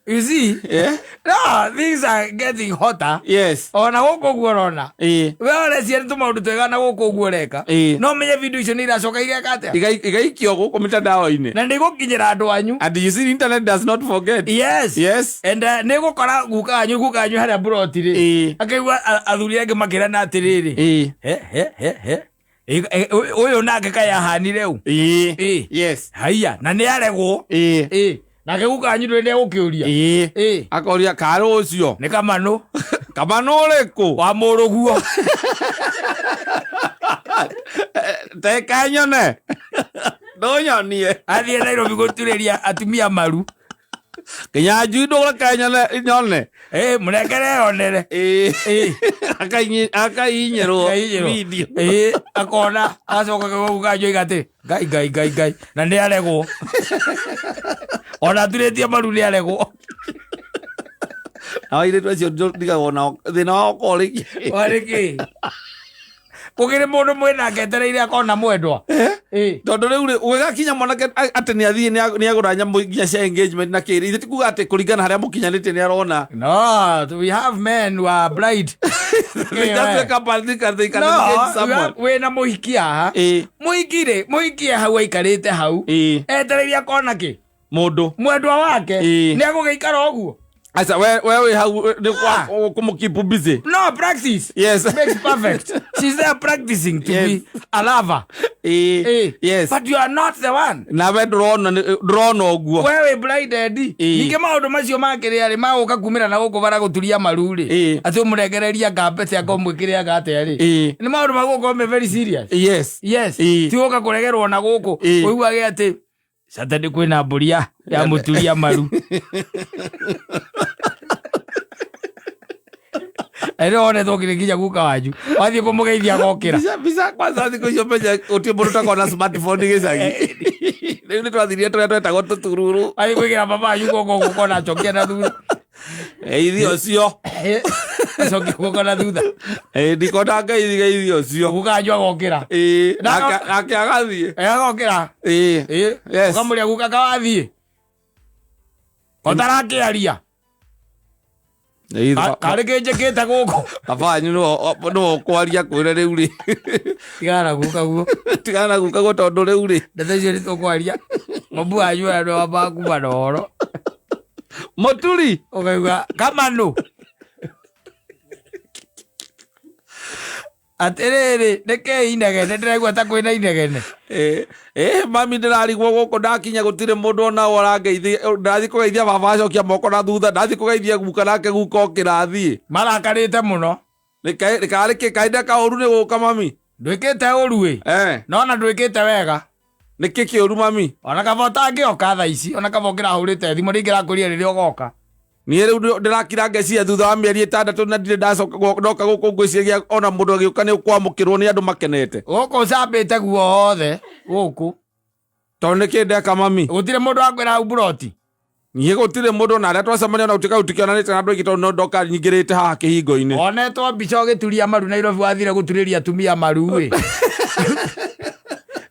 You see? Eh? No, things are getting hotter. Yes. Ona gũkũ ũguo ũrona. Ĩ. We ũrecia nĩ tũmaũndũ twega na gũkũ ũguo ũreka. Ĩ. No menye video icio nĩ iracoka igeka atĩa? Igaikio gũkũ mitandao-inĩ. Na nĩ igũkinyĩra andũ anyu. And you see, internet does not forget. Yes. Yes. And nĩ gũkora guka wanyu harĩa mburoti rĩ. Ĩ. Akaigua athuri angĩ makĩrana atĩrĩrĩ. Ĩ. He he he he. Ũyũ nake kaĩ ahanire ũũ. Ĩ. Ĩ. Yes. Haiya, na nĩ aregwo. Ĩ. Ĩ. Nake guka wanyu ndũĩ nĩ egũkĩũria. Ĩ. Ĩ. Akoria karĩ ũcio. Nĩ kamanũ. Kamanũ ũrĩkũ? Wa mũrũguo. Teka nyone. Ndũnyonie. Athiĩ Nairobi gũturĩria atumia maru. Nginya njui ndũreke nyone nyone. Ĩ, mũnengere onere. Ĩ. Ĩ. Akainyĩrwo Akainyĩrwo. video. Ĩ, akona acoka guka wanyu oiga atĩ ngai ngai ngai ngai na nĩ aregwo. Ona aturĩtie maru nĩ aregwo. Nao airĩtu acio ndigagwo nao thĩna wao ũkorwo ũrĩ kĩ? Warĩ kĩ? Gũkĩrĩ mũndũ mwĩnake etereire akona mwendwa. Ĩ. Tondũ rĩu rĩ ũgĩgakinya mwanake atĩ nĩ athiĩ nĩ agũra nyamũ nginya cia engagement na kĩrĩ ithe ti kuga atĩ kũringana harĩa mũkinyanĩtie nĩ arona. No, we have men who are blind. They just wake up and think that they can No, engage we someone. wĩna mũhiki haha. Ĩ. Mũhiki rĩ, mũhiki e hau aikarĩte hau. Ĩ. Etereire akona kĩ? Mũndũ. Mwendwa wake. Ĩ. Nĩ egũgĩikara ũguo. Aca we wĩ hau nĩ kũmũkeep busy. No, practice. Yes. Makes perfect. She's there practicing to Yes. be a lover. Ĩ. Ĩ. Yes. But you are not the one. Nawe ndũrona ndũrona ũguo. We wĩ blinded. Ĩ. Ningĩ maũndũ macio makĩrĩa rĩ, magũka kumĩra na gũkũ bara gũturia maru rĩ. Ĩ. Atĩ ũmũrengereria ngambete anga ũmwĩkĩre anga atĩa rĩ. Ĩ. Nĩ maũndũ magũkorwo me very serious. Yes. Yes. Ĩ. Ti gũka kũregerwo na gũkũ. Ĩ. Ũiguage atĩ Saturday kwĩna mbũri ya mũturia maru. Ĩrĩ wonetwo kĩrĩ nginya guka wanyu. Wathiĩ kũmũgeithia agokĩra. Mbica kwanza thikũ icio menya gũtirĩ mũndũ ũtakoragwo na smartphone gĩcagi. Rĩu nĩ twathirie tũrĩa twetagwo tũtururu. Wathiĩ gwĩkĩra baba wanyu guoko guoko na acokia na thutha. Geithia ũcio. Acokia guoko na thutha. Ndikona ngeithi geithia ũcio. Guka wanyu agokĩra. Ĩ, nake agathiĩ. Agokĩra. Ĩ. Ĩ. Yes. Ũkamũria guka kawathiĩ. Ũtarakĩaria. Karĩ kĩnjĩkĩte gũkũ. Baba wanyu nĩwe ũkwaria kwĩre rĩu rĩ. Tigana na guka guo. Tigana na guka guo tondũ rĩu rĩ. Ndeto icio nĩ tũkwaria. Mabu wanyu ũrĩa nĩwe wambaga kuma na ũhoro. Mũturi. Ũkaigua kamanu. Atĩrĩrĩ, nĩkĩ inegene? Ndĩraigua ta kwĩna inegene. Mami ndĩrarigwo gũkũ ndakinya gũtirĩ mũndũ ona ũ arangeithia. Ndathiĩ kũgeithia baba acokia moko na thutha, ndathiĩ kũgeithia guka nake guka okĩra athiĩ. Marakarĩte mũno. Nĩkarĩ kĩ kaĩ ndeka ũru nĩ gũka mami? Ndwĩkĩte ũru ĩ. No ona ndwĩkĩte wega. Nĩkĩ kĩũru mami? Ona kaba ũtangĩoka thaa ici, ona kaba ũkĩrahũrĩte thimũ nĩingĩrakwĩrire rĩrĩa ũgoka. Niĩ rĩu ndĩrakira ngeciria thutha wa mĩeri 6 na ndirĩ ndacoka ndoka gũkũ ngwĩciria ona mũndũ agĩũka nĩ ũkwamũkĩrwo nĩ andũ makenete. Gũkũ ũcambĩte guothe gũkũ. Tondũ nĩkĩ ndeka mami? Gũtirĩ mũndũ wakwĩra hau buroti. Niĩ gũtirĩ mũndũ ona arĩa twacemania na gũtuĩka gũtikĩonanĩte na andũ aingĩ tondũ no ndoka nyingĩrĩte haha kĩhingo-inĩ. Onetwo mbica ũgĩturia maru Nairobi wathire gũturĩria atumia maru ĩ.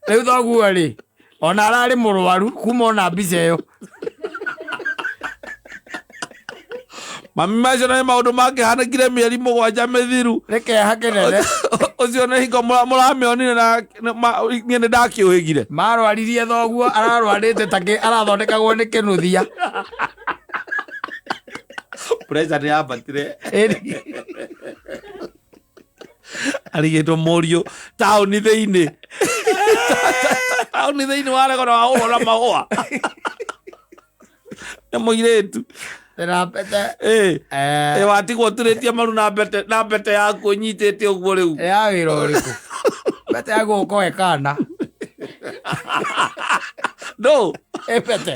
Rĩu thoguo rĩ, ona ararĩ mũrwaru kuma ona mbica ĩyo. Mami macio nĩ maũndũ mangĩhanĩkire mĩeri 7 mĩthiru. Nĩ kĩeha kĩnene. Ũcio nĩ hingo mũramĩonire na niĩ nĩ ndakĩũhĩgire. Marwaririe thoguo ararwarĩte ta kĩ arathondekagwo nĩ kĩnuthia. Pressure nĩ yambatire. Arigĩtwo mũriũ taũni thĩinĩ. Taũni thĩinĩ waregwo na wahũrwo na mahũa. Nĩ mũirĩtu. Ndĩrambete. Watigwo ũturĩtie maru na mbete, na mbete yaku ũnyitĩte ũguo rĩu. Ya wĩra ũrĩkũ? Mbete yaku ũkoe kana. No. Mbete.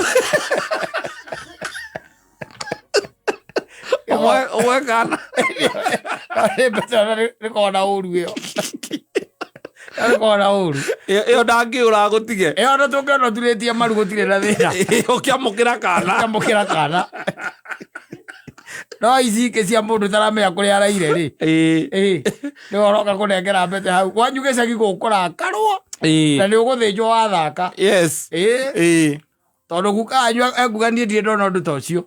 Ũmwe kana. Nĩ mbete ona nĩ kona ũru ĩyo. Nĩ kona ũru. Ĩyo ndangĩũra gũtige. Ĩyo ona tũngĩona ũturĩtie maru gũtirĩ na thĩna. Ũkĩamũkĩra kana. Ũkĩamũkĩra kana. No ici ingĩ cia mũndũ ũtaramenya kũrĩa araire rĩ. Nĩ ũroka kũnengera mbete hau. Kwanyu gĩcagi gũkũrakarwo. Na nĩ ũgũthĩnjwo wathaka. Yes. Tondũ guka wanyu ekuga niĩ ndirĩ ndona ũndũ ta ũcio.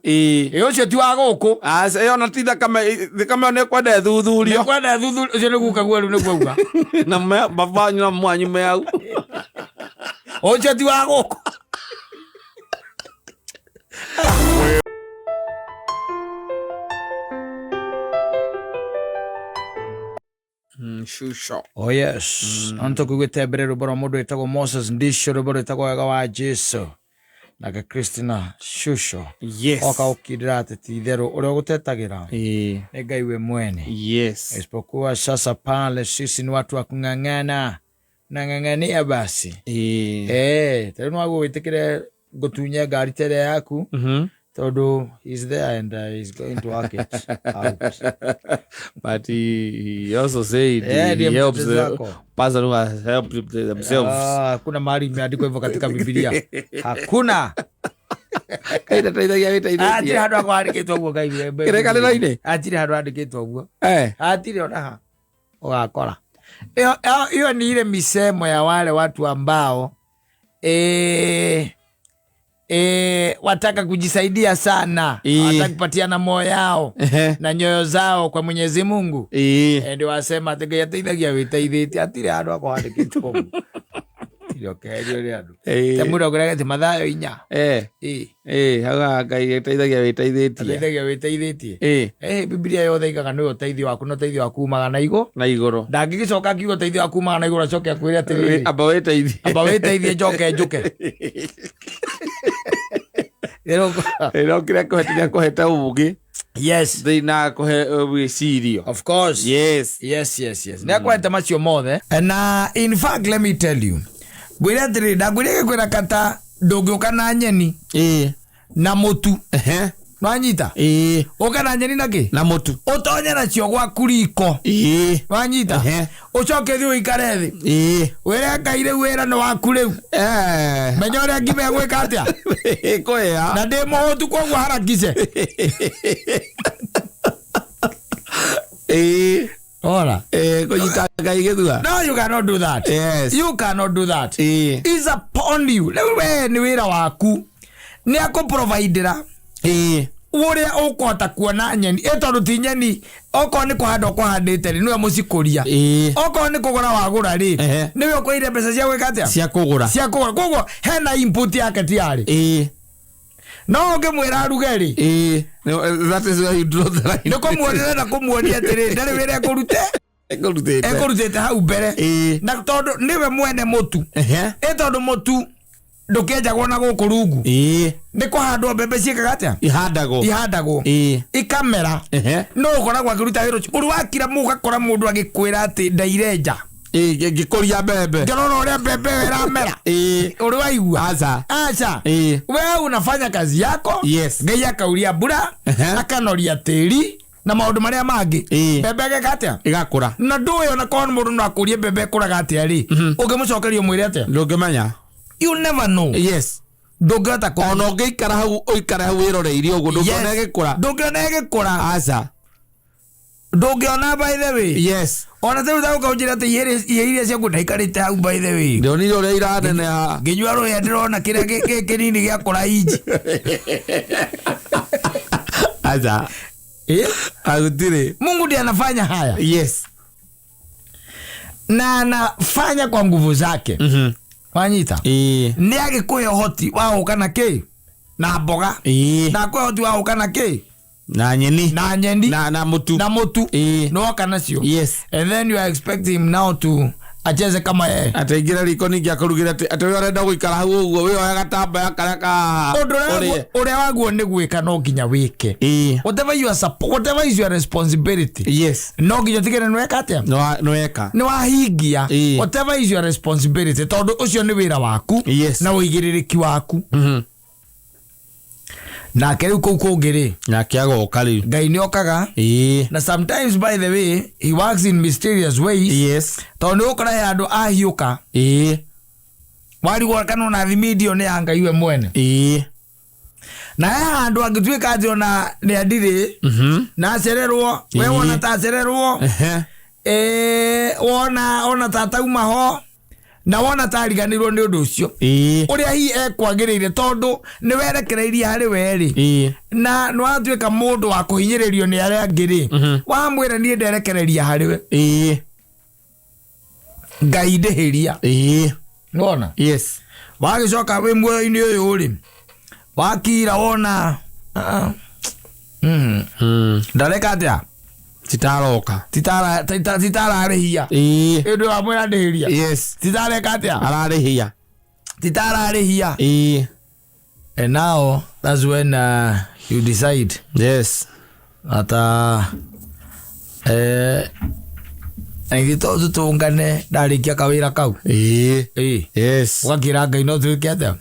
Ũcio ti wa gũkũ. Aca, ĩyo ona ti thakame, thakame ĩyo nĩ ĩkwenda ĩthuthurio. Nĩ ĩkwenda ĩthuthurio, ũcio nĩ guka guo rĩu nĩguo auga. Na baba wanyu na mwanyu me hau. Ũcio ti wa gũkũ. Shusho. Oh yes. Anto kugwete mbere rwĩmbo rwa mũndũ wĩtagwo Moses Ndisho, rwĩmbo rwĩtagwo Wega wa Jesu. Nake Christina Shusho. Yes. Oka ũkindĩra atĩ ti itherũ ũrĩa ũgũtetagĩra. Nĩ Ngai we mwene. Yes. Isipokuwa sasa pale sisi ni watu wa kung'ang'ana. Nang'ang'ania basi. Ta rĩu no waguo wĩtĩkĩre ngũtunye ngari ta ĩrĩa yaku. Tondũ he's there and he's going to work it out. But he also said he helps the person who has helped themselves. Hakuna mahali imeandikwa hivyo katika Biblia. Hakuna. Kaita taithagia wĩteithĩtie. Hatirĩ handũ hakwandĩkĩtwo ũguo Ngai. Kĩrĩkanĩro-inĩ? Hatirĩ handũ handĩkĩtwo ũguo. Hatirĩ ona ha. Ũgakora. Hiyo ni ile misemo ya wale watu ambao wataka kujisaidia sana. Wataka kupatiana moyo yao na nyoyo zao kwa Mwenyezi Mungu. Ndio wasema ati Ngai ateithagia wĩteithĩtie. Hatirĩ handũ hakwandĩkĩtwo ũguo. Ndio kerio rĩa andũ. Te mũndũ akwĩraga atĩ Mathayo 4. Hauga Ngai ateithagia wĩteithĩtie. Ateithagia wĩteithĩtie. Biblia yothe igaga nĩwe ũteithio waku na ũteithio waku umaga na igũrũ. Na igũrũ. Ndangĩgĩcoka akiuga ũteithio waku umaga na igũrũ acoke akwĩre atĩrĩrĩ. Amba wĩteithie. Amba wĩteithie njoke njũke. No kĩrĩa kũhe nĩ akũhete ũũgĩ. Yes. Thĩinĩ akũhe wĩcirio. Of course. Yes. Yes, yes, yes. Nĩ akwete macio mothe. Na in fact let me tell you. Ngwĩre atĩrĩrĩ, ndangwĩrire gĩkwĩra kata ndũngĩũka na nyeni. Na mũtu. Nwanyita? Ũka na nyeni na kĩ? Na mũtu. Ũtonye nacio gwaku riko. Nwanyita? Ũcoke ũthiĩ ũikare thĩ. Wĩre Ngai rĩu wĩra nĩ waku rĩu. Menya ũrĩa ngima ĩgwĩka atĩa? Ĩkũhĩa. Na ndĩ mũhũtu koguo harakice. Ora. Kũnyita Ngai gĩthua. No, you cannot do that. Yes. You cannot do that. It's upon you. Rĩu we nĩ wĩra waku. Nĩ akũprovidera. Ũrĩa ũkũhota kuona nyeni ĩ, tondũ ti nyeni, okorwo nĩ kũhanda ũkũhandĩte rĩ, nĩwe mũcikũria. Okorwo nĩ kũgũra wagũra rĩ, nĩwe ũkũire mbeca cia gwĩka atĩa? Cia kũgũra. Cia kũgũra. Koguo hena input yake tiarĩ. No ũngĩmwĩra aruge rĩ, That is where you draw the line. Nĩ kũmuonia na kũmuonia atĩrĩ, ndarĩ wĩra ekũrute. Ekũrutĩte. Ekũrutĩte hau mbere. Na tondũ nĩwe mwene mũtu, ĩ tondũ mũtu ndũkĩenjagwo na gũkũ rungu, nĩ kũhandwo mbembe ciĩkaga atĩa? Ihandagwo. Ihandagwo, ikamera. No ũkoragwo akĩruta wĩra ũcio ũrĩ wakira mũgakora mũndũ agĩkwĩra atĩ ndairenja. Ngĩkũria mbembe. Ngĩrora ũrĩa mbembe ĩyo ĩramera. Ũrĩ waigua? Aca. Aca. Wewe unafanya kazi yako. Ngai akauria mbura, akanoria tĩri na maũndũ marĩa mangĩ. Mbembe ĩgeka atĩa? Ĩgakũra. Na ndũĩ ona korwo mũndũ no akũrie mbembe ĩkũraga atĩa rĩ, ũngĩmũcokeria ũmwĩre atĩa? Ndũngĩmenya. You never know. Ndũngĩhota kũmenya. Ona ũngĩikara hau, ũikare hau wĩroreire ũguo, ndũngĩona ĩgĩkũra. Ndũngĩona ĩgĩkũra. Aca. Ndũngĩona, by the way. Ona rĩu thauka ũnjĩre atĩ ihe iria ciaku ndaikarĩte hau, by the way. Ndĩonire ũrĩa iraneneha. Ngĩnyua rũhĩa, ndĩrona kĩrĩa kĩnini gĩakũra inji. Aca. Agũtirĩ. Mungu ndiye anafanya haya. Na anafanya kwa nguvu zake. Wanyita? Nĩ agĩkũhe ũhoti wa gũka na kĩ na mboga, na akũhe ũhoti wa gũka na kĩ? Na nyeni. Na nyeni. Na mũtu. Na mũtu. Nĩwoka nacio. And then you are expecting him now to acheze kama yeye. Atĩ aingĩre riko ningĩ akũrugĩre, atĩ we ũrenda gũikara hau ũguo wĩoe gatambaya karĩa ka Ũndũ ũrĩa ũrĩe. Ũrĩa waguo nĩ gwĩka no nginya wĩke. Whatever you are whatever is your responsibility, no nginya ũtigĩre nĩweka atĩa? Nĩweka. Nĩ wahingia. Whatever is your responsibility, tondũ ũcio nĩ wĩra waku na ũigĩrĩrĩki waku. Nake rĩu kũu kũngĩ rĩ, Nake agoka rĩu. Ngai nĩ okaga. Na sometimes, by the way, he works in mysterious ways, tondũ nĩ ũgũkora he andũ ahiũka, warigwo kana ona thimindi ĩyo nĩ ya Ngai we mwene. Na he handũ angĩtuĩka atĩ ona nĩ andirĩ na acererwo, we wona ta acererwo, wona ona ta tauma ho na wona ta ariganĩirwo nĩ ũndũ ũcio ũrĩa hihi ekwagĩrĩire, tondũ nĩ werekereirie harĩ we rĩ, na nĩ watuĩka mũndũ wa kũhinyĩrĩrio nĩ arĩa angĩ rĩ, wamwĩra niĩ nderekereria harĩ we, Ngai ndĩhĩria. Nĩwona? Wagĩcoka wĩ muoyo-inĩ ũyũ rĩ, wakira wona, ah, ndareka atĩa? Titaroka. Titararĩhia. Ĩndĩ wamwĩra ndĩhĩria. Titareka atĩa? Ararĩhia. Titararĩhia. And now that's when you decide that ithuĩ to tũtũngane ndarĩkia kawĩra kau. Ũgakĩra Ngai no twĩke atĩa?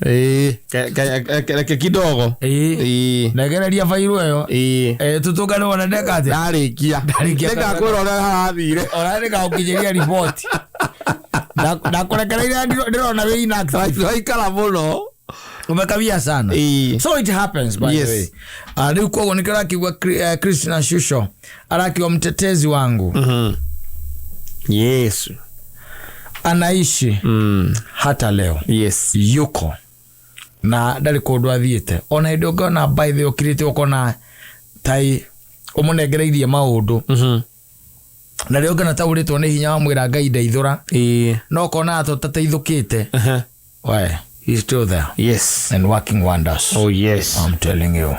Reke kidogo. Negereria bairũ ĩyo. Tũtũngane wona ndeka atĩa? Ndarĩkia. Ndarĩkia. Nĩngakwĩra ũrĩa harathire. Ona nĩngagũkinyĩria riboti. Ndakũrekereire ndĩrona wĩ inactive. Waikara mũno. Umekawia sana. So it happens, by the way. Rĩu koguo nĩkĩo arakiuga Christina Shusho arakiuga mtetezi wangu Yesu anaishi hata leo. Yuko na ndarĩ kũndũ athiĩte. Ona hĩndĩ ũngĩona, by the way, ũkirĩte ũkona tai ũmũnengereirie maũndũ, na rĩrĩa ũngĩona ta ũrĩtwo nĩ hinya, wamwĩra Ngai ndeithũra, no ũkona ta ũtateithũkĩte, we, he's still there and working wonders. Oh yes. I'm telling you.